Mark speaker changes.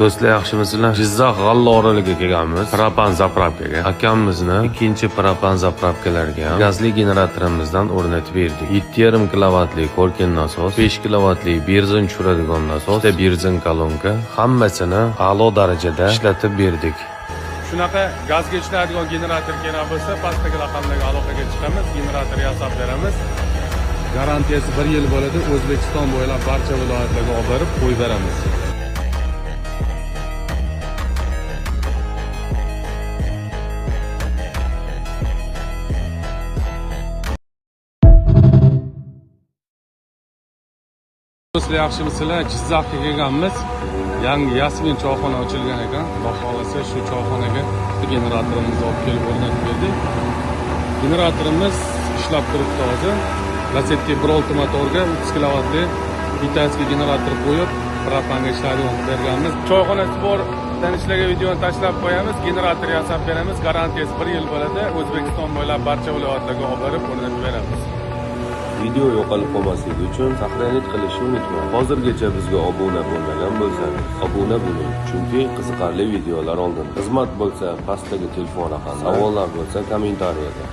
Speaker 1: Do'stlar, yaxshimisizlar? Jizzax G'alla oroliga kelganmiz. Propan zapravkaga. Akamizni ikkinchi propan zapravkalarga ham gazli generatorimizdan o'rnatib berdik. 7,5 kilovatli Korkin nasos, 5 kilovatli benzin tushiradigan nasos, ikkita benzin kolonka, hammasini a'lo darajada ishlatib berdik.
Speaker 2: Shunaqa gazga ishlaydigan generator kerak bo'lsa, pastdagi raqamlarga aloqaga chiqamiz, generator yasab beramiz. Garantiyasi 1 yil bo'ladi. O'zbekiston bo'ylab barcha viloyatlarga olib borib qo'yib beramiz. Do'stlar, yaxshimisizlar? Jizzaxga kelganmiz. Yangi Yasmin choyxona ochilgan ekan. Xudo xohlasa shu choyxonaga generatorimizni olib kelib o'rnatib berdik. Generatorimiz ishlab turibdi hozir. Lacetti 1.6 motorga 30 kilovatli китайский generator qo'yib, propanga ishlaydigan qilib berganmiz. Choyxonasi bor tanishlarga videoni tashlab qo'yamiz, generator yasab beramiz. Garantiyasi 1 yil bo'ladi. O'zbekiston bo'ylab barcha viloyatlarga olib borib o'rnatib beramiz.
Speaker 3: Video yo'qolib qolmasligi uchun сохранить qilishni unutmang. Hozirgacha bizga obuna bo'lmagan bo'lsangiz, obuna bo'ling, chunki qiziqarli videolar oldin. Xizmat bo'lsa, pastdagi telefon raqami, savollar bo'lsa kommentariyada.